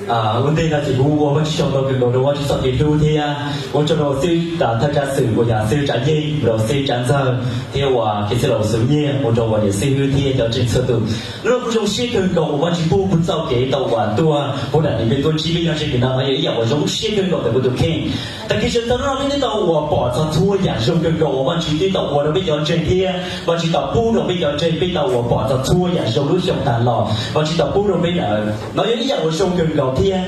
Ua ntej no ces kuv ua Vajtswv tsaug ntau kawg nkaus rau Vajtswv txoj kev hlub thiab ua tsaug rau xib hwb thawj tsav xwm uas yog xib hwb Tsav Yeej, rau xib hwb Tsav Ntxawg thiab uas xib hwb Xwm Nyiaj, ua rau uas niam xib hwb thiab cov ntseeg txhua tus. Hnub no kuv zoo siab kawg nkaus uas Vajtswv pub kuv txoj kev tau uas tuaj huv daim ntawm peb tuaj ntsib peb cov ntseeg no, no yog ib yam uas zoo siab kawg nkaus ntawm kuv tus kheej. Tag kis sawv ntxov no peb twb tau uas pom txog txhua yam zoo kawg nkaus uas Vajtswv twb tau ua rau peb cov ntseeg thiab Vajtswv tau pub rau peb cov ntseeg, peb tau uas pom txog txhua yam zoo lub xyoo tas los Vajtswv tau pub rau peb lawm. No yog ib yam uas zoo kawg nkaus thiab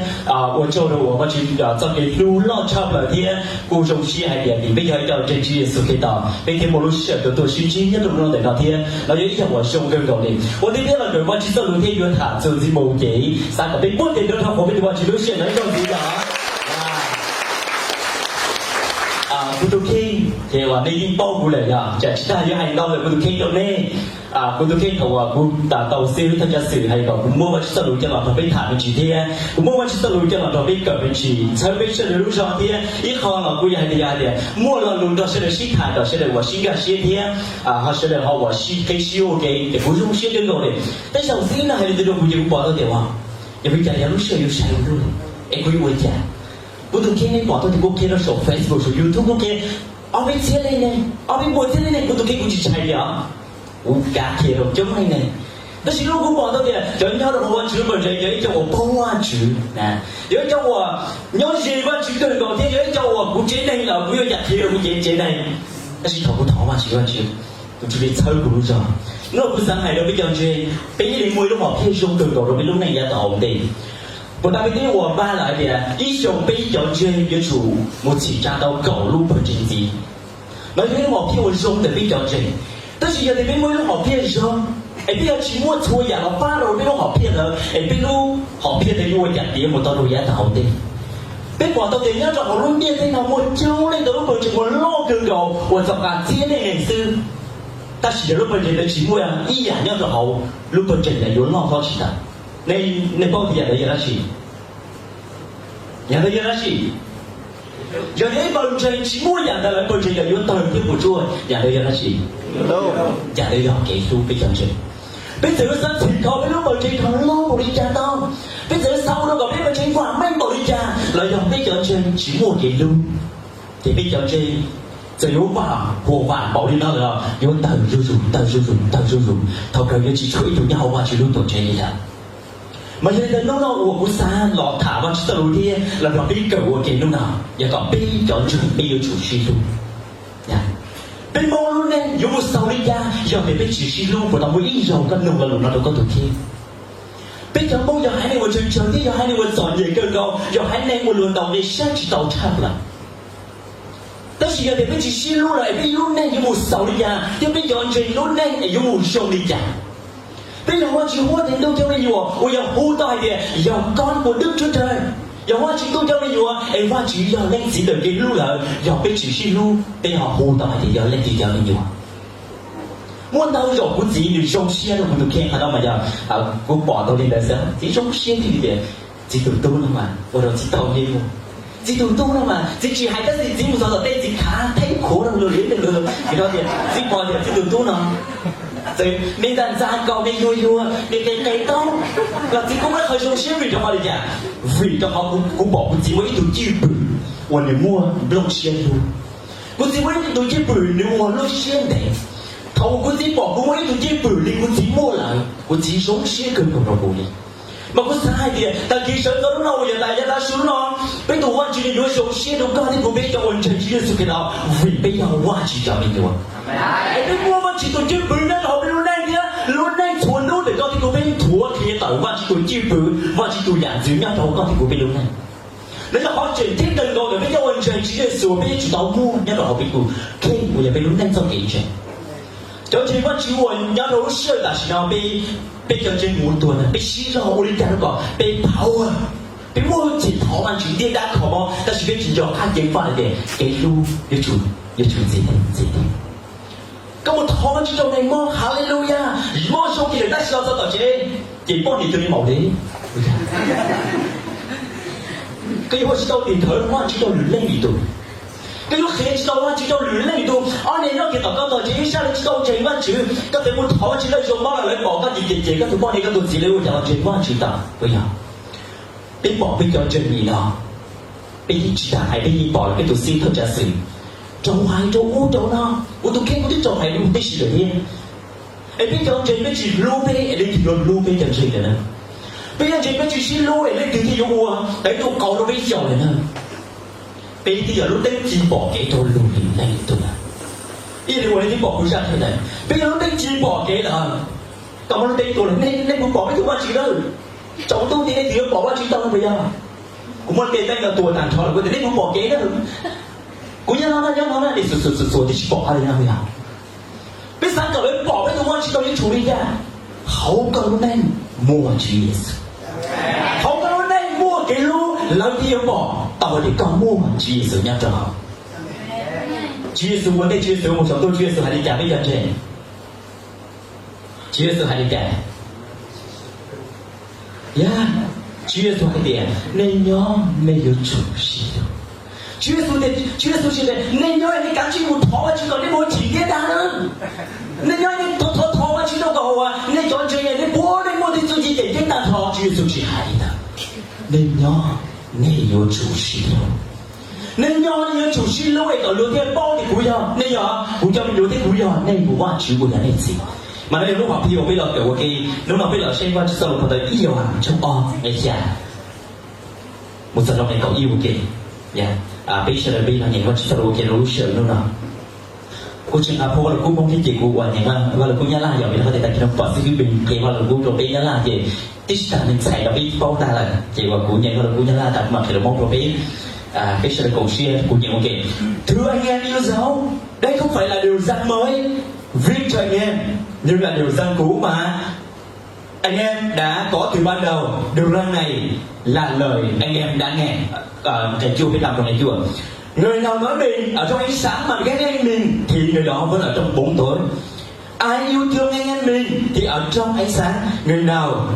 ua tsaug rau uas Vajtswv txoj kev hlub loj tshaj plaws thiab kuv zoo siab hais tias vim peb yog ib cov ntseeg Tswv Yexus Khetos peb thiaj muaj lub sij hawm tuaj sib ntsib nyob rau hnub no ntawm no thiab no yog ib yam uas zoo kawg nkaus li. Ua ntej peb los kawm Vajtswv txoj lus thiab yuav tham txuas ntxiv mus ces xav kom peb puag tes rau rau hauv peb tus Vajtswv lub sij hawm no ib zaug ntxiv yog kuv tus kheej ces uas nej yeej paub kuv lawm yog tsam tsis tas yuav hais ntau lawm kuv tus kheej rau nej. Kuv tus kheej thaum uas kuv tau xib hwb thawj tsav xwm hais kom kuv muab Vajtswv txoj lus coj los nrog peb tham me ntsis thiab kuv muab Vajtswv txoj lus coj los nrog peb kawm me ntsis txhawb peb sawv daws lub zog thiab ib qho los kuv yog hais tias yog hais tias muaj lo lus nrog sawv daws sib tham kom sawv daws uas sib nkag siab thiab ho sawv daws ho uas sib qhib sib ua ke ces kuv zoo siab kawg nkaus li. Tej zaum xib hwb no hais li ntawd rau kuv ces kuv pom tau tias uas yog vim cas yog lub sij hawm yuav sai ua luaj es kuv yuav ua li cas. Kuv tus kheej nej pom tau tias kuv qhia rau saum Facebook saum YouTube kuv qhia ob peb txhiab leej neeg ob peb puas txhiab leej neeg kuv tus kheej kuv tsis ntshai li os. Kuv kav qhia rau coob leej neeg tab sis lub kuv pom tau tias cov nyob rau hauv Vajtswv lub pawg ntseeg yog ib co uas paub Vajtswv, yog ib co uas nyob ze Vajtswv kawg nkaus thiab yog ib co uas kuv tsev neeg los kuv yuav cas qhia rau kuv cev tsev neeg. Tab sis thaum kuv thov Vajtswv, Vajtswv, tus Tswv li txhawb kuv lub zog. Hnub no kuv xav hais rau peb cov ntseeg peb thiaj li muaj ib lub hom phiaj zoo kawg nkaus rau peb lub neej yav tom ntej. Puas tas peb twb ua npaj lawm hais tias ib xyoos peb cov ntseeg yuav tsum mus txhim tsa tau kaum lub pawg ntseeg ntxiv. No yog ib lub hom phiaj uas zoo ntawm peb cov ntseeg. Tab sis yog tias peb muaj ib lub hom phiaj zoo es peb yuav tsis muaj txhua yam los pab rau peb lub hom phiaj ntawd es peb lub hom phiaj ntawd yuav ua cas tiav mus tau rau yav tom ntej. Peb pom tau tias nyob rau hauv lub ntiaj teb no muaj coob leej ntau lub pawg ntseeg uas loj kawg nkaus uas txog qas txhiab leej neeg xwb, tab sis yog lub pawg ntseeg ntawd tsis muaj ib yam nyob rau hauv, lub pawg ntseeg ntawd yuav loj hlob tsis tawm. Nej paub tias yam ntawd yog dab tsi? Yam ntawd yog dab tsi? Yog tias ib pawg ntseeg tsis muaj yam ntawd lawm pawg ntseeg ntawd yuav tawg thiab puas tsuaj. Yam ntawd yog dab tsi? Yam ntawd yog kev hlub peb cov ntseeg. Peb txawm yuav xav txhim kho peb lub pawg ntseeg kom loj npaum li cas tau, peb txawm yuav xav ua rau kom peb pawg ntseeg vam meej npaum li cas los yog peb cov ntseeg tsis muaj kev hlub ces peb cov ntseeg txawm yuav vam huam vam npaum li no lawm los yuav tawg zuj zus tawg zuj zus tawg zuj zus, thaum kawg yuav tsis tshuav ib tug nyob hauv Vajtswv lub tuam tsev li lawm. Mas yog li ntawd hnub no uas kuv xav los tham Vajtswv txoj lus thiab los nrog peb kawm ua ke hnub no yog kom peb cov ntseeg peb yuav tsum sib hlub. Peb Hmoob lub neej yuav mus xaus li cas yog tias peb tsis sib hlub? Puas tau muaj ib zaug koj nug lo lus no rau koj tus kheej? Peb cov Hmoob yog haiv neeg uas tsawg tsawg thiab yog haiv neeg uas txom nyem kawg nkaus, yog haiv neeg uas luag ntaus nqi saib tsis taus tshaj plaws. Tab sis yog tias peb tsis sib hlub lawm es peb lub neej yuav mus xaus li cas thiab peb cov ntseeg lub neej es yuav mus zoo li cas? Peb yog Vajtswv huab tais ntuj cov me nyuam uas yog hu tau hais tias yog con của Đức Chúa Trời, yog Vajtswv ntuj cov me nyuam es Vajtswv yog leej txiv ntawm kev hlub lawm, yog peb tsis sib hlub peb ho hu tau hais tias yog leej twg cov me nyuam? Muaj ntau zaus kuv txiv nws zoo siab rau kuv tus kheej qhov no mas yog kuv pom tau li ntawd xwb, txiv zoo siab tiag tiag. Txiv tus tub no mas ua rau txiv tau nyiaj muag. Txiv tus tub no mas txiv tsis hais dab tsi, txiv mus txog tom tej txiv khav theeb khuav rau lawm li lawm, vim rau tias txiv pom tias txiv tus tub no txawm me ntxa ntxa nkaus me yuag yuag me qe qe taub los txiv kuj muaj qhov zoo siab. Vim rau qhov li cas? Vim rau qhov kuv pom kuv txiv ua ib tug cwj pwm uas nws muaj nplooj siab hlub. Kuv txiv ua ib tug cwj pwm nws ua lub siab ntev. Thaum uas kuv txiv pom kuv ua ib tug cwj pwm li kuv txiv muaj lawm, kuv txiv zoo siab kawg nkaus rau kuv li. Mas kuv xav hais tias tag kis sawv ntxov hnub no uas yog tas yav tav su no, peb tus Vajtswv nws yuav zoo siab rau koj thiab kuv peb cov uas ntseeg Tswv Yexus Khetos vim peb yog Vajtswv cov me nyuam. Es peb muaj Vajtswv tus cwj pwm nyob rau hauv peb lub neej thiab lub neej txhua hnub ntawm koj thiab kuv peb nthuav qhia tawm Vajtswv tus cwj pwm, Vajtswv tus yam ntxwv nyob rau hauv koj thiab kuv peb lub neej. Nws yog qhov tseem ceeb kawg nkaus ntawm peb cov uas ntseeg Tswv Yexus peb yuav tsum tau muaj nyob rau hauv peb tus kheej uas yog peb lub neej txoj kev ntseeg. Cov ntseeg Vajtswv uas nyob rau lub sij hawm tam sim no peb, peb cov ntseeg mus ua tuag ntag, peb siv zog ua li cas rau kom peb power, peb muaj txim thov Vajtswv ntiaj dab kho mob tab sis peb tsis nco qab ceev faj hais tias kev hlub yuav tsum, yuav tsum ntxiv ntxiv. Koj mus thov Vajtswv rau neeg mob, hallelujah, mob zoo kiag lawm tab sis los txog tom tsev ces poj niam cia li maum li. Koj yuav ua tsis tau tim khawv Vajtswv rau lwm leej lwm tus. Koj yuav qhia tsis tau Vajtswv rau lwm leej lwm tus. Ob niag nyob kiag tom koj tom tsev ib sab lawv tsis tau ntseeg Vajtswv, koj txawm mus thov Vajtswv lawv zoo mob lawm lawv pom koj ces ces ces koj tus poj niam koj tus txiv lawv ua cas los ntseeg Vajtswv tas puas yog? Peb pom peb cov ntseeg nim no, peb yeej tsis tas hais, peb yeej pom lawm peb tus xib thawj tsav xwm raug hais rau ub rau no, kuv tus kheej kuv twb raug hais lus tib si lawm thiab. Es peb cov ntseeg peb tsis hlub peb es leej twg yuav hlub peb cov ntseeg lawm na? Peb cov ntseeg peb tsis sib hlub es leej twg thiaj yuav ua tau ib tug qauv rau peb xyaum lawm na? Peb twb yog lub teeb ci pom kev rau luag lwm leej lwm tus na. Ib yam li uas nej twb pom kuv zaj thawj ntawd, peb yog lub teeb ci pom kev lawm. Koj muab lub teeb tua lawm, nej puas pom peb tus Vajtswv lawm? Tsaus ntuj nti nej twb yuav pom Vajtswv tau no puas yog? Kuv muab tej teeb no tua tag nrho lawm kuv tias nej puas pom kev lawm? Kuv nyob no na, nyob no na, nej xuas xuas xuas xuas twb tsis pom qhov li no puas yog? Peb xav kom lawv pom peb tus Vajtswv tau yuav tsum li cas? Hauv koj lub neej muaj Tswv Yexus. Hauv koj lub neej muaj kev hlub, lawv thiaj yuav pom tau tias koj muaj Tswv Yexus nyob rau hauv. Tswv Yexus ua ntej Tswv Yexus mus saum ntuj, Tswv Yexus hais li cas peb cov ntseeg? Tswv Yexus hais li cas? Yog, Tswv Yexus hais tias nej nyob nej yuav tsum sib hlub. Tswv Yexus tias, Tswv Yexus tsis tias nej nyob nej kav tsij mus thov Vajtswv kom nej mus thim ntiab dag na. Nej nyob nej thov thov thov Vajtswv rau kom uas nej cov ntseeg nej puav leej muaj tej txuj ci cem ceeb tag nrho. Tswv Yexus tsis hais li ntawd. Nej nyob nej yuav tsum sib hlub. Nej nyob nej yuav tsum sib hlub es kom luag thiaj paub tias kuv yog, nej yog kuv cov me nyuam thiab kuv yog nej tus Vajtswv uas yog nej txiv. Mas no yog lub hom phiaj uas peb los kawm ua ke, hnub no peb los saib Vajtswv txoj lus qhov ntawd ib Yauhas tshooj ob nqe xya. Mus txog rau nqe kaum ib ua ke. Peb sawv daws peb los nyeem Vajtswv txoj lus ua ke rau lub sij hawm hnub no. Kuv tsis nqa phau Vaj Lug Kub Hmoob thiab ces kuv uas nyeem Vaj Lug Kub Nyab Laj yom, vim rau qhov tias tag kis no pom xib hwb Npis qhia Vaj Lug Kub rau peb Nyab Laj ces tib si tag neeg txhais rau peb paub tag lawm ces uas kuv nyeem Vaj Lug Kub Nyab Laj tas kuv mam qhia lus Hmoob rau peb. Peb sawv daws koom siab kuv nyeem ua ke. Thứ anh em yêu dấu, đây không phải là điều răn mới viết cho anh em, nhưng là điều răn cũ mà anh em đã có từ ban đầu. Điều răn này là lời anh em đã nghe. Ờ, ngày chua biết làm trong ngày chua. Người nào nói mình ở trong ánh sáng mà ghét anh em mình thì người đó vẫn ở trong bóng tối. Ai yêu thương anh em mình thì ở trong ánh sáng, người nào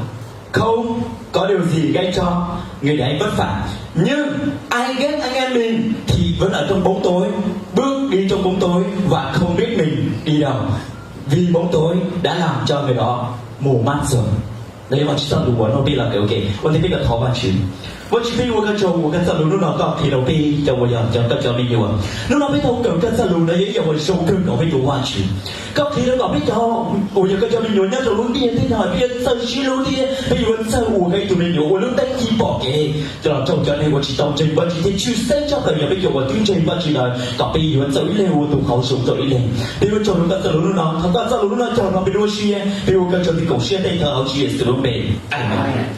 không có điều gì gây cho người đấy vất vả. Nhưng ai ghét anh em mình thì vẫn ở trong bóng tối, bước đi trong bóng tối và không biết mình đi đâu, vì bóng tối đã làm cho người đó mù mắt rồi. Nov yog Vajtswv txoj lus uas no peb los kawm ua ke, ua ntej peb los thov Vajtswv. Vajtswv, peb ua koj tsaug uas koj txoj lus hnub no koj qhia rau peb cov uas yog cov koj cov me nyuam. Hnub no peb tau kawm koj txoj lus no yog ib yam uas zoo kawg nkaus peb tus Vajtswv. Koj qhia rau kom peb cov uas yog koj cov me nyuam nyob rau lub ntiaj teb no peb yuav txawj sib hlub thiab peb yuav txawj ua koj ib tug me nyuam ua lub teeb ci pom kev coj los rau cov neeg uas tsis tau ntseeg Vajtswv thiab tshwj xeeb tshaj plaws yog peb cov uas twb ntseeg Vajtswv lawm, kom peb yuav txawj ib leeg ua tus qauv zoo rau ib leeg. Peb yuav tsaug rau koj txoj lus hnub no, thov koj txoj lus hnub no cog rau peb lub siab, peb ua koj tsaug thiab koom siab tej thawj hauv Tswv Yexus lub npe. Amees.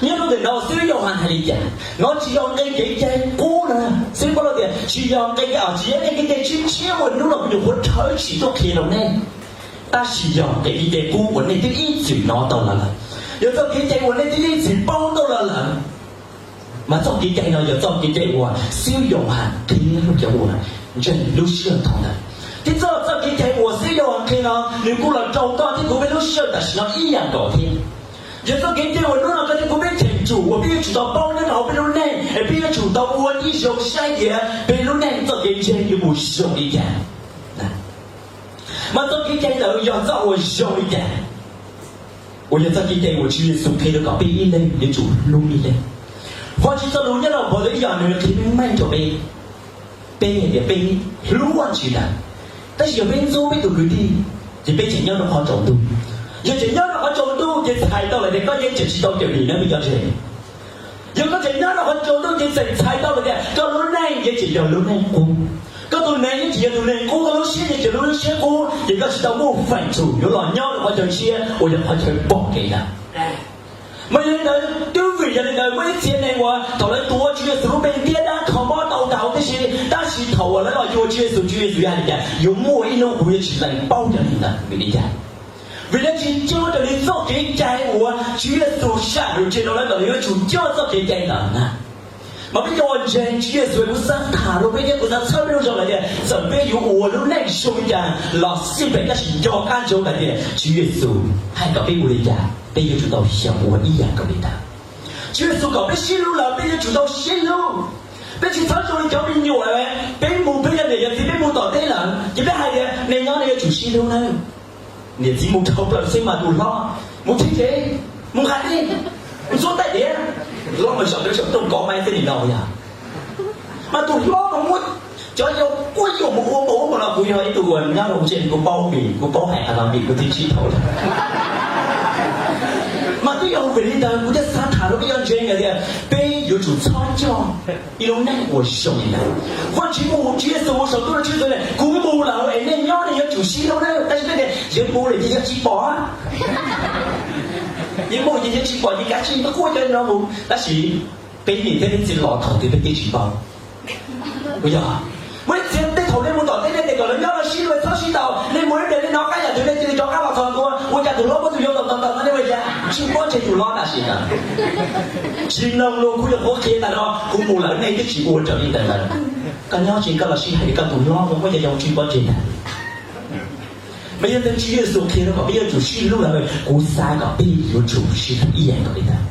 Nyob rau ntawm no xib hwb Yauhas hais li cas? No tsis yog nqe kev cai qub na. Xib hwb Paulus tias tsis yog nqe kev, tsis yog nqe kev cai tshiab tshiab uas hnub no kuv nyuam qhuav rhawv tsim tuaj qhia rau nej, tab sis yog nqe kev cai qub uas nej twb ib txwm hnov tau los lawm, yog txoj kev cai uas nej twb ib txwm paub tau los lawm. Mas txoj kev cai no yog txoj kev cai uas xib hwb Yauhas qhia rau cov uas ntseeg lub sij hawm thaum ntawd. Thiab txoj, txoj kev cai uas xib hwb Yauhas qhia no nws kuj los rau koj thiab kuv peb lub sij hawm tam sim no ib yam nkaus thiab. Yog txoj kev cai uas hnub no koj thiab kuv peb cheem tsum uas peb yuav tsum tau paub nyob rau hauv peb lub neej es peb yuav tsum tau ua ib zoo saib tias peb lub neej txoj kev ntseeg yuav mus zoo li cas. Mas txoj kev cai ntawd yog txoj uas zoo li cas? Uas yog txoj kev cai uas Tswv Yexus qhia rau kom peb ib leeg yuav tsum hlub ib leeg. Vajtswv txoj lus nyob rau Paulus ib yam nws qhia meej meej rau peb, peb hais tias peb hlub Vajtswv lawm, tab sis yog peb ntxub peb tus kwv tij ces peb tseem nyob rau qhov tsaus ntuj. Yog tseem nyob rau qhov tsaus ntuj ces txhais tau lawm tias koj yeej tseem tsis tau cawm dim na peb cov ntseeg. Yog koj tseem nyob rau qhov tsaus ntuj ces txhais tau lawm tias koj lub neej yeej tseem yog lub neej qub, koj tus neeg yeej tseem yog tus neeg qub, koj lub siab yeej tseem yog lub siab qub, ces koj tsis tau muaj feem tsum yuav los nyob rau qhov chaw tshiab uas yog qhov chaw pom kev lawm. Mas yog li ntawd, twb vim yog li ntawd muaj ib txhia neeg uas thaum lawv tuav Tswv Yexus lub npe ntiab dab kho mob tau ntau tib si, tab sis thaum uas lawv los yuav Tswv Yexus, Tswv Yexus hais li cas, yuav muaj ib hnub kuv yuav tsis lees paub cov neeg ntawd. Vim li cas? Vim lawv tsis coj raws li txoj kev cai uas Tswv Yexus sam lus tseg rau lawv kom lawv yuav tsum coj txoj kev cai ntawd na. Mas peb cov uas ntseeg Tswv Yexus, kuv xav tham rau peb thiab kuv xav txhawb peb lub zog hais tias txawm peb yuav ua lub neej zoo li cas los xij peem tab sis nco qab ntsoov hais tias Tswv Yexus hais kom peb ua li cas peb yuav tsum tau xyaum ua ib yam nkaus li ntawd. Tswv Yexus kom peb sib hlub lawm peb yuav tsum tau sib hlub. Peb tsis txhob zoo li cov me nyuam, peb mus peb yog niam yog txiv peb mus tom teb lawm ces peb hais tias nej nyob nej yuav tsum sib hlub nawb. Niam txiv mus dhau plaws xwb mas tus hlob mus txhib tsev, mus nqa dej, mus ntxuav tais diav, Hlob mas zaum rau saum rooj kov mas xwb li no yog. Mas tus hlob mas muab cov yau quaj yuam mus ua npaum ub npaum no, kuv yog ib tug uas nyob hauv tsev kuv paub vim kuv paub hais qhov no vim kuv twb sib dhau lawm. Mas twb yog vim li ntawd kuv thiaj xav tham rau peb cov ntseeg hais tias peb yuav tsum txhob coj ib lub neej uas zoo li ntawd. Vajtswv mus, Tswv Yexus mus saum ntuj no, Tswv Yexus tias kuv mus lawm es nej nyob nej yuav tsum sib hlub na, tab sis nej tias yawg mus lawm ces yawg tsis pom. Yawg mus ces yawg tsis pom ces kav tsij quaj cov no mus, tab sis peb niam thiab peb txiv los thaum twg peb twb tsis paub. Puas yog? Muaj ib txhia tej thaum nej mus tom teb nej tias kom lawv nyob los sib hlub txhob sib ntaus, nej mus ib pliag nej hnov qab yam twg nej cia li rov qab los txog ntua, ua cas tus hlob muab tus yau ntaus ntaus ntaus no nej ua cas tsis paub tseg tus hlob tam sim ntawd. Tsis mloog lus, kuv yog qhuav qhia tas no kuv mus lawm nej twb tsis ua raws li ntawd lawm. Koj nyob tsev koj los sib hais li koj tus hlob mus, muab cov yau tsis paub tseg ntag. Mas yog ntawd Tswv Yexus qhia rau kom peb yuav tsum sib hlub lawm, kuv xav kom peb yuav tsum sib hlub ib yam nkaus li ntawd.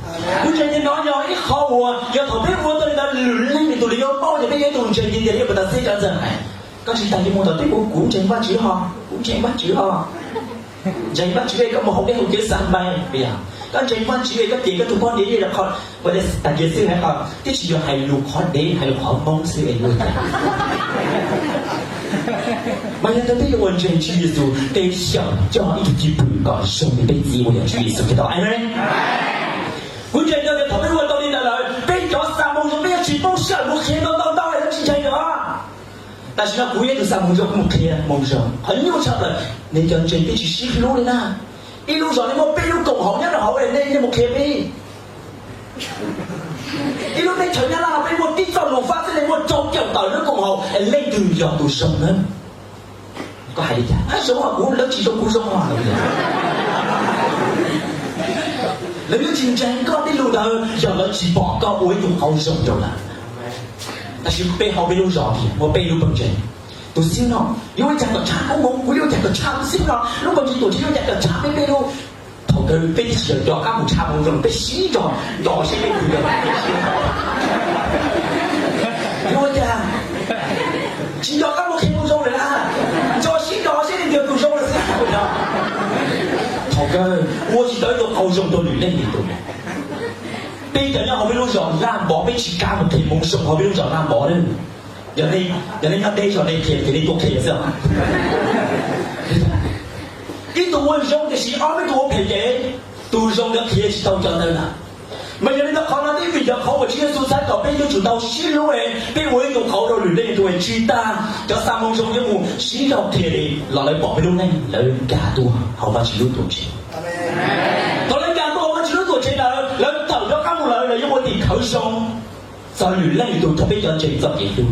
Kuv ntseeg tias no yog ib qho uas yog thaum peb ua tau li ntawd lwm leej lwm tus li yuav paub tias peb yog ib tug ntseeg tiag tiag li puas tas xij cov ntxawg hais. Koj tsis tas li mus tom teb ua kuv ntseeg Vajtswv ho, kuv ntseeg Vajtswv ho. Ntseeg Vajtswv es koj mus haus dej haus cawv xav npai, koj ntseeg Vajtswv es koj cem koj tus poj niam li qhov uas tas kiag xwb hais qhov twb tsis yog hais lus qhov dev, hais lus qhov Hmoob xwb es luag tias. Mas yog ntawd peb yuav ua ntseeg Tswv Yexus, peb xyaum coj ib tug cwj pwm kom zoo li peb txiv uas yog Tswv Yexus Khetos. Amees. Kuv ntseeg tias thaum peb ua tau li ntawd lawm, peb cov xa moo zoo peb yuav tsis poob sij hawm mus qhia ntau ntau ntau lawv tsis ntseeg lawm. Tam sim no kuv yog ib tug xa moo zoo, kuv mus qhia moo zoo. Qhov nyuaj tshaj plaws nej cov ntseeg peb tsis sib hlub li na. Ib lub zos nej muaj peb lub koom haum nyob rau hauv es nej mus qhia peb. Ib lub teb chaws Nyab Laj no peb muaj tib txoj lus fab xwb nej muaj rau caum tawm lub koom haum es leej twg yog tus zoo na. Koj hais li cas? Hab zoo, kuv lawv tsis zoo kuv zoo. Lawv yuav tsis ntseeg koj tej lus ntawd yog lawv tsis pom koj ua ib tug qauv zoo rau lawv. Tab sis peb hauv peb lub zos tias muaj peb lub pawg ntseeg. Tus xib hwb no yuav ua cas kom tshaj koob hmoov, kuv yuav ua cas kom tshaj tus xib hwb no, lub pawg ntseeg tuam tsev yuav ua cas kom tshaj peb peb lub. Thaum kawg peb twb tsis yog nco qab mus tshaj moo zoo, peb sib nrog nco seb leej twg yog tus zoo. Yuav ua cas tsis nco qab mus qhia moo zoo lawm na, nco sib nrog seb leej twg yog tus zoo lawm xwb. Thaum kawg ua tsis tau ib tug qauv zoo rau lwm leej lwm tus. Peb cov nyob hauv peb lub zos Laj Npov peb tsis kam mus qhia moo zoo hauv peb lub zos Laj Npov na. Yog nej nyob deb zog nej qhia ces nej tuaj qhia xwb. Ib tug ua zoo tiam sis ob peb tug ua phem ces tus zoo ntawd qhia tsis tau cov ntawd lawm. Mas yog li ntawd qhov no twb vim yog qhov uas Tswv Yexus txhais kom peb yuav tsum tau sib hlub es peb ua ib tug qauv rau lwm leej lwm tus es tsis tas cov xa moo zoo yuav mus sib nrog qhia li los lawv pom peb lub neej lawv nkag tuaj hauv Vajtswv lub tuam tsev. Thaum lawv nkag tuaj hauv Vajtswv lub tuam tsev lawm lawv tawm rov qab mus lawm lawv yuav ua tim khawv zoo txog lwm leej lwm tus rau peb cov ntseeg txoj kev hlub.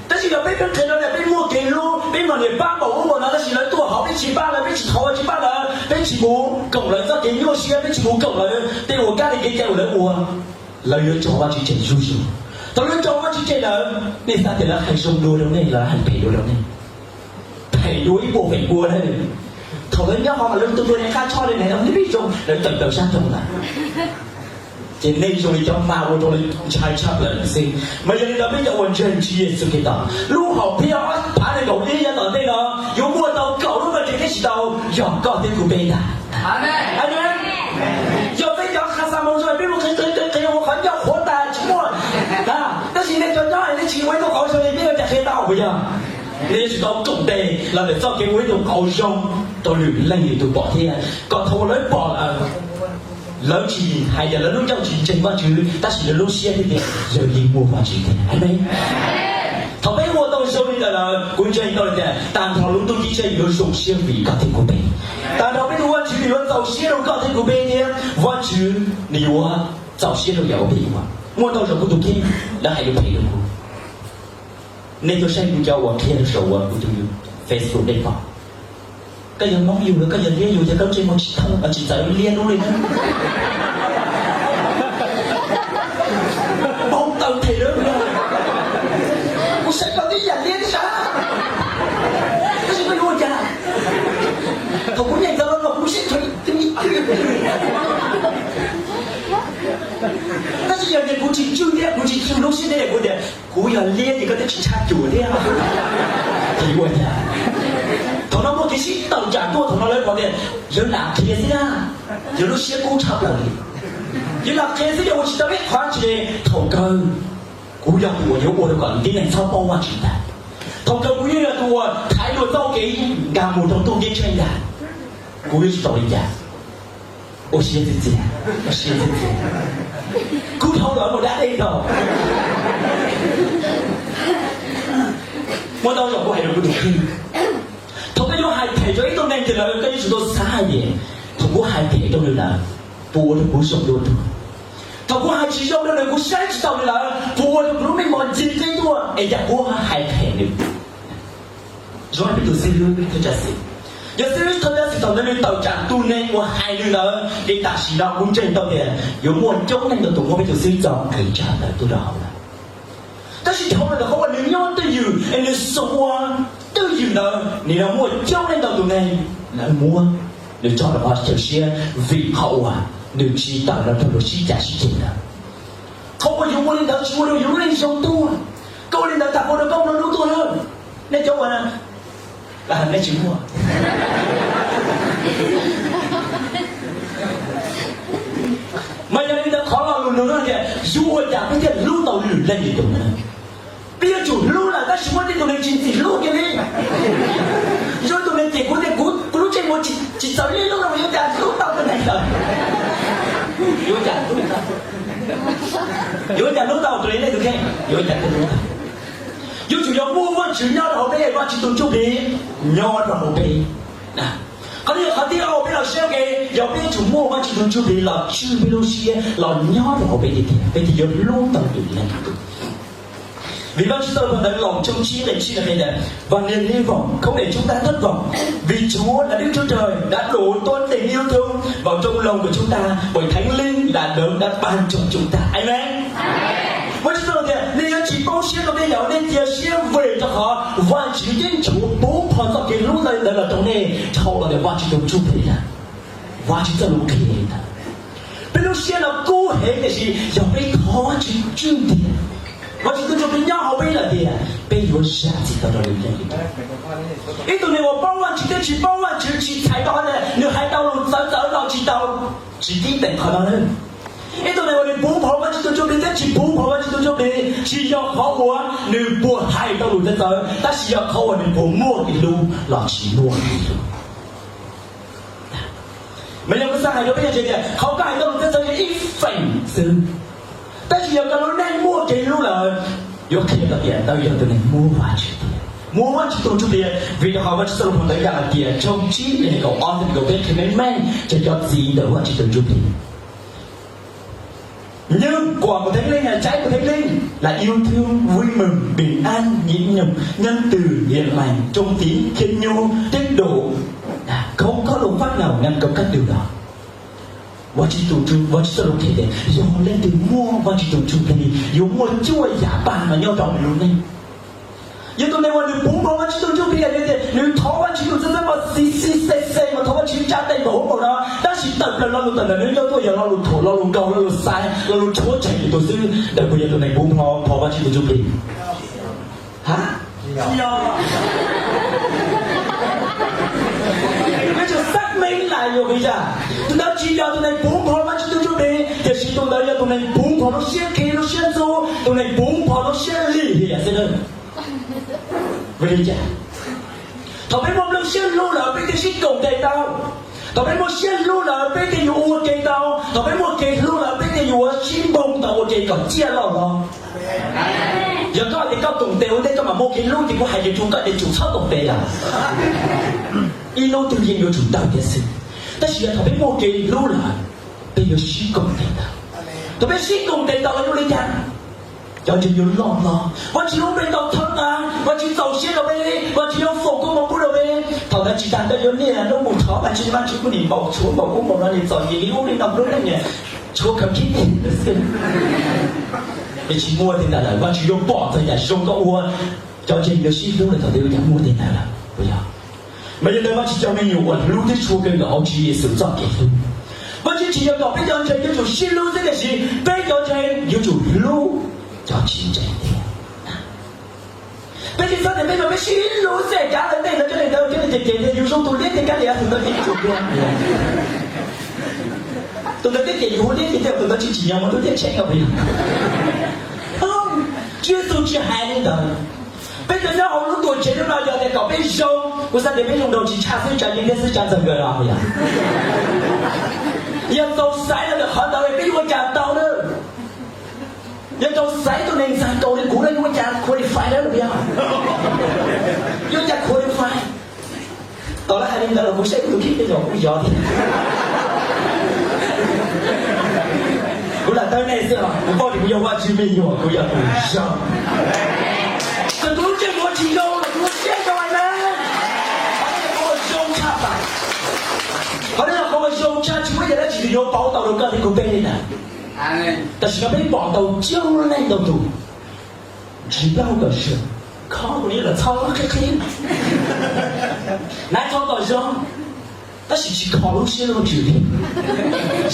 Tab sis yog peb pheej qhia rau lawv peb muaj kev hlub, peb mloog niam pab npaum ub npaum no tab sis lawv tuaj hauv peb tsis pab lawv, peb tsis thov Vajtswv pab lawv, peb tsis mus koom lawv txoj kev nyuaj siab, peb tsis mus koom lawv tej uas kab li kev cai uas lawv ua, lawv yuav tso Vajtswv tseg zuj zus. Thaum lawv tso Vajtswv tseg lawm, nej xav tias lawv hais zoo dua rau nej los hais phem dua rau nej? Phem dua ib puas feem pua na. Thaum lawv nyob hauv mas lawv tus tua nej qab tshoj li ne, nej pib zoo lawv tawm tawm sab nroog lawm. Ces nej zoo li cov hma ua rau lawv ntshai tshaj plaws xwb. Mas yog li ntawd peb cov uas ntseeg Tswv Yexus Khetos, lub hom phiaj ob phav nees nkaum ib yav tom ntej no yuav muaj tau kaum lub pawg ntseeg thiab tsis tau, yog koj thiab kuv peb ntag. Amees. Yog peb cov xa moo zoo peb mus qhia qhia qhia ua qhov ncauj qhuav tas tsis muaj, tab sis nej cov nyob nej tsis ua ib tug qauv zoo li peb yuav cas qhia tau puas yog? Nej yuav tsum tau koom tes los ntawm txoj kev ua ib tug qauv zoo rau lwm leej lwm tus pom thiab, kom thaum uas lawv pom lawm lawv tsis hais tias lawv lub ncauj tsis ntseeg Vajtswv tab sis lawv lub siab thiab tias yog yeej muaj Vajtswv tiag. Amees. Thaum peb ua tau zoo li ntawd lawm kuv ntseeg tau tias tag nrho lub ntuj ceeb tsheej yuav zoo siab vim koj thiab kuv peb. Tag nrho peb tus Vajtswv nws yuav txaus siab rau koj thiab kuv peb thiab Vajtswv nws yuav txaus siab rau yam uas peb ua. Muaj ntau zaus kuv tus kheej lawv hais lus phem rau kuv. Nej tuaj saib kuv cov uas qhia rau saum uas kuv tus Facebook nej pom. Koj yog Hmoob yus los koj yog Liab yus, yog koj ntsej muag tsis thooj tsis txawv Liab lub li na. Npau taws phem lawm. Kuv saib koj twb yam Liab tib sab, tab sis koj yuav ua cas? Thaum kuv nyeem txog los kuv sib, tab sis yog tias kuv tsis tswj thiab kuv tsis tswj lub siab thiab kuv tias kuv yog Liab ces koj twb tsis tshaj cuam thiab, ces yuav ua cas? Thaum no muaj kev sib tawm tsam tuaj, thaum no lawv pom tias yawg lam qhia xwb na, yawg lub siab kub tshaj plaws li. Yog lam qhia xwb yog ua tsis tau ib qho tsi. Thaum kawg kuv yog tus uas yuav ua rau kom tib neeg txhob paub Vajtswv ntag. Thaum kawg kuv yeej yog tus uas thaiv dua txoj kev nkag mus rau ntuj ceeb tsheej ntag. Kuv yuav tsis tau li cas. Ua siab txiv txiv, ua siab txiv txiv. Kuv dhau lawm mus dab dej tau. Muaj ntau zaus kuv hais rau kuv tus kheej, thaum koj yuav hais phem rau ib tug neeg ces lawv koj yuav tsum tau xav hais tias thaum kuv hais phem rau nws lawm, puas ua rau kuv zoo dua tuag? Thaum kuv hais tsis zoo rau nws, kuv saib tsis taus nws lawm, puas ua rau kuv lub meej mom ncig qeb tuaj es cas kuv hais phem nws? Zoo peb tus xib hwb thawj tsav xwm, yog xib hwb thawj tsav xwm thaum ntawd nws tawm tsam tus neeg uas hais nws ntawd, ces tam sim no kuv ntseeg tau tias yuav muaj coob leej ntau tus muab peb tus xib hwb tso nqis tsam ntawd tuaj rau hauv lawm. Tab sis dhau los ntawm qhov uas nws nyob twj ywm es nws xub ua twj ywm ntawd, nim no muaj coob leej ntau tus neeg lawv muab nws tso rau qhov chaw siab vim qhov uas nws tsis tawm los rau luag sib cav sib ceg ntawd. Qhov uas yus ua li ntawd tsis ua rau yus lub neej zoo tuaj. Koj ua li ntawd tas ua rau koj mlom lub tuaj lawm. Nej cov uas, nej tsis muaj. Mas yog li ntawd qhov lo lus nug no tias yus ua cas peb thiaj hlub tau lwm leej lwm tus na? Peb yuav tsum hlub lawm tab sis muaj tej tus neeg tsis ntxim hlub kiag li. Yog tus neeg cem kuv tias kuv, kuv lub ntsej muag tsis txawv li lub no yuav cas hlub tau tus neeg ntawd? Yuav cas hlub tau? Yuav cas hlub tau tus neeg ntawd? Yuav cas hlub tau? Yuav tsum yog muaj Vajtswv nyob rau hauv peb, Vajtswv tus Ntsuj Plig nyob rau hauv peb. Qhov no yog qhov thib ob peb los saib ua ke, yog peb yuav tsum muaj Vajtswv tus Ntsuj Plig los tswj peb lub siab los nyob rau hauv peb tiag tiag peb thiaj yuav hlub tau lwm leej lwm tus. Vì Vajtswv txoj lus phau ntawv Loos tshooj tsib nqe tsib hais tias, Và niềm hy vọng không để chúng ta thất vọng, vì Chúa là Đức Chúa Trời đã đổ tuôn tình yêu thương vào trong lòng của chúng ta bởi Thánh Linh là Đấng đã ban cho chúng ta. Amen. Vajtswv txoj lus tias nej yuav tsis poob siab rau nej yog nej cia siab vim rau qhov Vajtswv yeej tshuav puv phom txoj kev hlub ntawd los rau nej dhau los ntawm Vajtswv tus Ntsuj Plig na. Vajtswv txoj lus qhia li ntawd. Peb lub siab no kub heev tiam sis yog peb thov Vajtswv tswj ntiag, Vajtswv tus Ntsuj Plig nyob hauv peb lawm tiag, peb yuav zam txim tau rau lwm leej lwm tus. Ib tug neeg uas paub Vajtswv thiab tsis paub Vajtswv tsis txhais tau tias nws hais tau lus txawv txawv los tsis tau, tsis tib teem qhov no nawb. Ib tug neeg uas nws puv phom Vajtswv tus Ntsuj Plig thiab tsis puv phom Vajtswv tus Ntsuj Plig tsis yog qhov uas nws puas hais tau lus txawv txawv, tab sis yog qhov uas nws puas muaj kev hlub los tsis muaj kev hlub. Mas yog kuv xav hais rau peb tias qhov koj hais tau lus txawv txawv yog ib feem xwb, tab sis yog koj lub neej muaj kev hlub lawm, yuav qhia tau tias ntawd yog tus neeg muaj Vajtswv tiag, muaj Vajtswv tus Ntsuj Plig. Vim rau qhov Vajtswv txoj lus phau ntawv Yalataia tshooj tsib nqe kaum ob txog nqe kaum peb qhia meej meej tias cov txiv ntawm Vajtswv tus Ntsuj Plig Nhưng của một Thánh Linh là trái của Thánh Linh là yêu thương, vui mừng, bình an, nhịn nhục, nhân từ, hiền lành, trung tín, khiêm nhu, tiết độ. Không có luật pháp nào ngăn cấm các điều đó. Vajtswv tus Ntsuj, Vajtswv txoj lus qhia tias yog leej twg muaj Vajtswv tus Ntsuj Plig yuav muaj cuaj yam pab no nyob rau nws lub neej. Yog tus neeg uas nws puv phom Vajtswv tus Ntsuj Plig yog tias nws thov Vajtswv tus txawj txawb mas xis xis xes xes mas thov Vajtswv tsa tes npaum hauv paus no, tab sis tawm plaws lo lus ntawm nws nyob tuaj yog lo lus thuam, lo lus nkaug, lo lus xaiv, lo lus tshuab tshem lwm tus xwb, ntawd puas yog tus neeg puv phom Vajtswv tus Ntsuj Plig? Ha? Yuav tsum xác minh lại yuav vim yam tus ntawd tsis yog tus neeg puv phom Vajtswv tus Ntsuj Plig, tiam sis tus ntawd yog tus neeg puv phom lub siab khi lub siab ntxub, tus neeg puv phom lub siab lim hiam xwb na. Vim li cas? Thaum peb muaj lub siab hlub lawm peb thiaj sib koom tes tau. Thaum peb muaj siab hlub lawm peb thiaj yuav ua ke tau. Thaum peb muaj kev hlub lawm peb thiaj yuav sib npoog tau ua ke kom ciaj loj hlob. Yog koj tias koj koom tes ua ntej koj mam muaj kev hlub ces kuv hais tias rau koj tias tsum txhob koom tes lawm. Ib hnub twg yeej yuav tsum tawg thiab xwb. Tab sis yog thaum peb muaj kev hlub lawm, peb yuav sib koom tes tau. Thaum peb sib koom tes tau los yuav ua li cas? Cov ntseeg yuav loj hlob. Vajtswv lub npe tau thawb na, Vajtswv txaus siab rau peb, Vajtswv yuav foom koob hmoov pub rau peb. Thaum ntawd tsis tas ntawd yuav niaj hnub mus thov Vajtswv, Vajtswv kuv nim npaum tshuav npaum koob hmoov no nim txom nyem li ub li no lub neej, tshuav khav khib xwb. Es tsis muaj tej ntawd lawm, Vajtswv yuav pom txog yam zoo koj ua. Cov ntseeg yuav sib hlub lawm thaum twg yuav muaj tej ntawd lawm, puas yog? Mas yog ntawd Vajtswv cov me nyuam uas hlub thiab tshua kawg nkaus hauv Tswv Yexus txoj kev hlub. Vajtswv tsis yog kom peb cov ntseeg yuav tsum sib hlub xwb, tiam sis peb cov ntseeg yuav tsum hlub cov tsis ntseeg thiab. Peb tsis txhob tias peb no peb sib hlub xwb, kav lawv tej ntawd, cov neeg ntawd cov neeg cem cem tias yus zoo tus liab tiag, kav liam tus ntawd ces yuav tsum hlub. Tus ntawd twb cem yus thiab ces tej tus ntawd tsis tsim nyog mus tus thiab tsheb no puas yog? Tswv Yexus tsis hais li ntawd. Peb cov nyob hauv lub tuam tsev no yog tias kom peb zoo, kuv xav tias peb zoo nraug tsis tshaj xwb tsa yeej thiab xwb tsa ntxawg nkawd los yog. Yog txaus xaiv los ntawm qhov ntawd peb yuav ua cas tau na? Yog txaus xaiv tus neeg ntxag nkaus li kuv no yuav ua cas qualify na los yog? Yuav ua cas qualify? Tau lawv hais li ntawd los kuv saib kuv tus kheej tej zaum kuv yog thiab. Kuv lam tawb nej xwb os, kuv paub tias kuv yog Vajtswv me nyuam, kuv yog tus zoo. Txawm tus lub ntsej muag tsis zoo los kuv lub siab zoo na. Qhov no yog qhov uas zoo tshaj plaws. Qhov no yog qhov uas zoo tshaj, tsis muaj ib yam dab tsi yuav pauv tau rau koj thiab kuv peb li ntawd. Tam sim no peb pom tau coob leej ntau tus ntsib lub kom zoo, kho kuv li los txhob qhib qhib, nab txhob kom zoo, tab sis tsis kho lub siab lub ntsws li.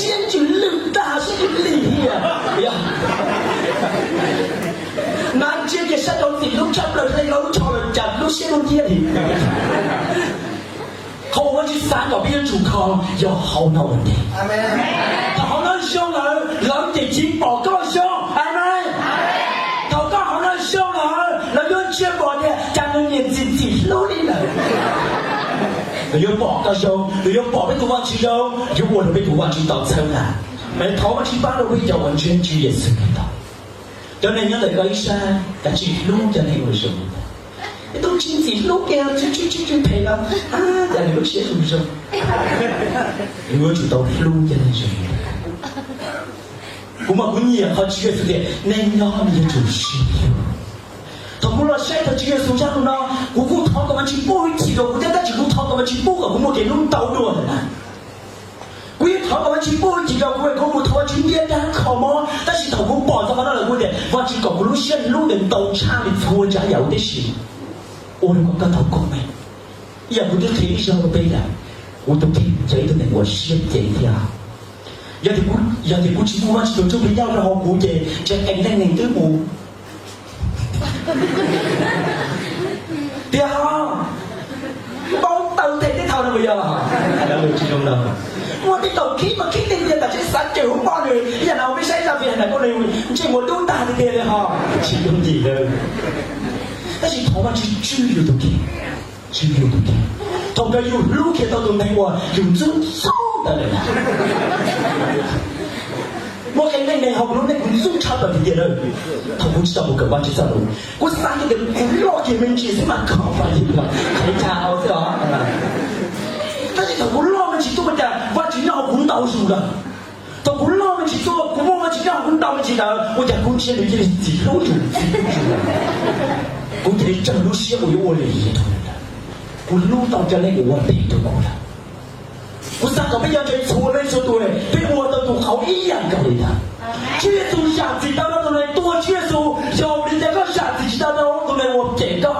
Siab ntsws lwj tag, siab ntsws lim hiam, yog nab ntsia kiag sab rau tim lub tshaj plaws li lub tsho los cas lub siab lub ntiab li. Qhov uas Vajtswv xav kom peb yuav tsum kho yog hauv no ua ntej. Thaum hauv no zoo lawm, lawv ces chiv pom koj zoo. Amen. Thaum koj hauv no zoo lawm, lawv yuav ntsia pom tias cas nws niam ntxim txim hlub li lawm. Lawv yuav pom koj zoo, lawv yuav pom peb tus Vajtswv zoo, yuav ua rau peb tus Vajtswv tau txhawb nqa. Mas thov Vajtswv pab rau peb cov uas ntseeg Tswv Yexus Khetos. Cov neeg nyob ntawm koj ib sab, cas tsis hlub cov neeg uas zoo li ntawd. Ib tug tsis ntxim hlub kiag, tsis tsis tsis tsis phem los, cas nws lub siab zoo zoo. Nws yuav tsum tau hlub cov neeg zoo li ntawd. Kuv mas kuv nyiam qhov Tswv Yexus tias neeg nyob nws yuav tsum sib hlub. Thaum kuv los saib tau Tswv Yexus zaj lus no, kuv kuj thov kom Vajtswv pub hwj chim rau kuv thiab, tab sis kuv thov kom Vajtswv pub kom kuv muaj kev hlub ntau dua lawm na. Kuv yeej thov kom Vajtswv pub hwj chim rau kuv, kuv kuj thov Vajtswv ntiab dab kho mob, tab sis thaum kuv pom txog qhov no lawm kuv tias Vajtswv kom kuv lub siab hlub nws ntau tshaj li txhua tsav yam huv tib si, ua rau kom koj tau koob meej. Ib yam kuv twb qhia ib zaug rau peb lawm, kuv tus kheej yog ib tug neeg uas siab ceev thiab. Yog tias kuv, yog tias kuv tsis muaj Vajtswv tus Ntsuj Plig nyob rau hauv kuv ces ntshe qee leej neeg twb mus tiag ho. Npau taws tes tej thaum no puas yog? Muaj tej thaum khib mas khib tiag tiag, tam sim xav cem hub poj nws ib yam no, peb saib zaj video hais tias koj ntsej muag dub tag tiag tiag li ho. Tsis yooj yim li. Tab sis thov Vajtswv tswj yus tus kheej, tswj yus tus kheej. Thaum kawg yus hlub kiag tau tus neeg uas yus ntxub ntxub ntawd lawm na. Muaj qee leej neeg hauv kuv lub neej kuv ntxub tshaj plaws tiag tiag lawm. Thaum kuv tsis tau mus kawm Vajtswv txoj lus, kuv xav tias kuv loj kiag me ntsis xwb mas kho Vajtswv los qheb chaw hauv xwb os. Tab sis thaum kuv loj me ntsis tuaj ua cas Vajtswv nyob hauv kuv ntau zus lawm. Thaum kuv loj me ntsis tuaj kuv muaj Vajtswv nyob hauv kuv ntau me ntsis lawm ua cas kuv ntsia nws cia li txim hlub zus txim hlub zus. Kuv cia li tsawg lub siab kuv yuav ua li ntawd. Kuv hlub tau cov neeg uas ua phem rau kuv lawm. Kuv xav kom peb cov ntseeg txhua leej txhua tus peb ua tau tus qauv ib yam nkaus li ntawd. Tswv Yexus zam txim tau rau tus neeg tuag, Tswv Yexus yog vim li cas koj zam txim tsis tau rau tus neeg uas cem koj?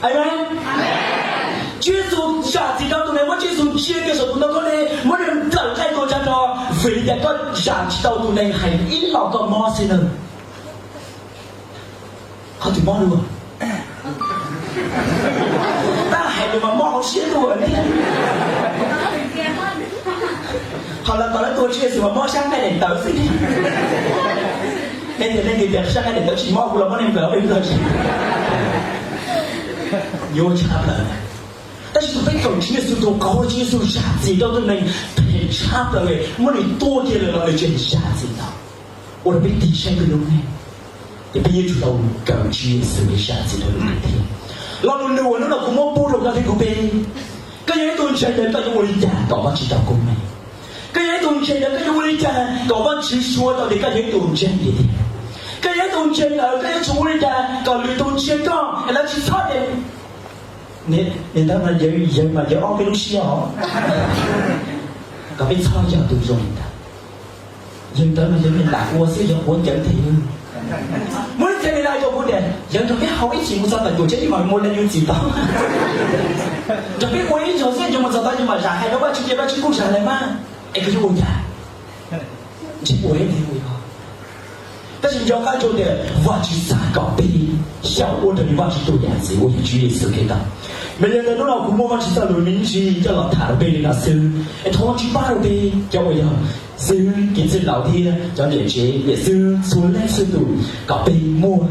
Amen. Tswv Yexus zam txim rau tus neeg muab Tswv Yexus ntsia kiag saum tus ntoo khaub lig, muab nws nplawm nqaij tua tsag rau, vim li cas koj zam tsis tau tus neeg hais ib los koj mob xwb na? Qhov twg mob dua? Tab hais lus mas mob hauv siab dua ne. Ho lawv tos lawv tua Tswv Yexus mas mob sab nqaij daim tawv xwb. Nej tias, nej tias sab nqaij daim tawv tsis mob, kuv los mob nej nplawm ob peb plaws. Nyuaj tshaj plaws. Tab sis thaum peb koom Tswv Yexus tus qauv, Tswv Yexus zam txim rau tus neeg phem tshaj plaws, muab nws tua kiag lawm los nws tseem zam txim tau. Ua rau peb tig saib peb lub neej, ces peb yuav tsum tau kawm Tswv Yexus zam txim rau lub neej thiab. Lo lus nug uas hnub no kuv muab pub rau koj thiab kuv peb, koj yog ib tug ntseeg ntawd koj yuav ua li cas kom Vajtswv tau koob meej? Koj yog ib tug ntseeg ntawd koj yuav ua li cas kom Vajtswv suav tau tias koj yog ib tug ntseeg tiag tiag? Koj yog ib tug ntseeg ntawd koj yuav tsum ua li cas kom lwm tus ntsia koj es lawv tsis txhob tias, niam ntawd mas yawg, yawg mas yawg ob peb lub siab os. Kom peb txhob yog tus zoo li ntawd. Yawg ntawd mas yawg niam lam ua xwb, yawg quav ncaws ntag. Muaj ib txhia li hais rau kuv tias yawg nrog peb haus ib chim mus txog tom cuam tshiab mas muaj leej twg txim tau. Nrog peb ua ib zaug xwb, yog mus txog tod yog mam zam hais rau Vajtswv ces Vajtswv kuj zam lawm mas. Es koj yuav ua cas? Ntshe ua ib tug ua yog. Tab sis nco qab rau tias Vajtswv xav kom peb xyaum ua raws li Vajtswv tus yam ntxwv uas yog Tswv Yexus Khetos. Mas yog li ntawd hnub no kuv muaj Vajtswv txoj lus me ntsis coj los tham rau peb li no xwb, es thov Vajtswv pab rau peb cov uas yog xib hwb, kev txwj laus thiab cov niam tsev, niam xwb, txhua leej txhua tus, kom peb muaj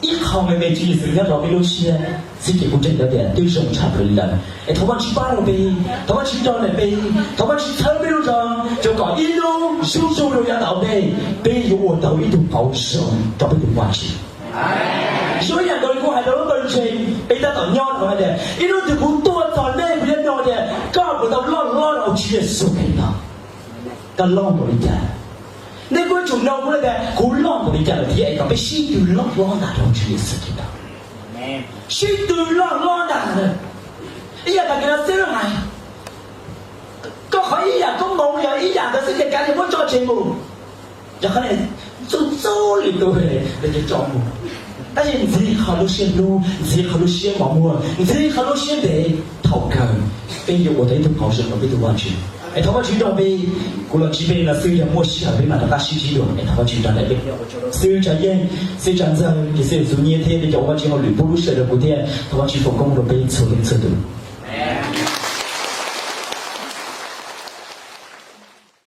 ib qho me me Tswv Yexus nyob rau peb lub siab xwb ces kuv ntseeg tau tias twb zoo tshaj plaws li lawm. Es thov Vajtswv pab rau peb, thov Vajtswv nrog lawm peb, thov Vajtswv txhawb peb lub zog, rau kom ib hnub zuj zus rau yav tom ntej peb yuav ua tau ib tug qauv zoo rau peb tus Vajtswv. Zoo ib yam nkaus li kuv hais rau lub npawg ntseeg peb tab tom nyob no hais tias ib hnub twg kuv tuag txog nej kuv yuav nug tias koj puas tau loj hlob rau Tswv Yexus Khetos? Koj loj npaum li cas? Nej kuj yuav tsum nug kuv tias kuv loj npaum li cas lawm thiab es kom peb sib tw loj hlob ntag rau Tswv Yexus Khetos. Sib tw loj hlob ntag. Ib yam tag kis no xwb hais, koj qhov ib yam koob hmoov yog ib yam ntawd xwb ces kav liam muab tso tseg mus. Yog qhov txuj txuj li tus tso mus, tab sis ntxiv qhov lub siab hlub, ntxiv qhov lub siab mos muag, ntxiv qhov lub siab ntev, thaum kawg peb yuav ua tau ib tug qauv zoo rau peb tus Vajtswv. Es thov Vajtswv nrog peb, kuv los ntsib peb no xwb, yog muaj sij hawm peb mam rov qab sib ntsib dua. Es thov Vajtswv nrog peb, xib hwb Tsav Yeej, xib hwb Tsav Ntxawg, ces xib hwb Txus Nyiaj thiab cov ua Vajtswv hauj lwm pub lub sij hawm rau kuv thiab, thov Vajtswv foom koob rau peb txhua leej txhua tus.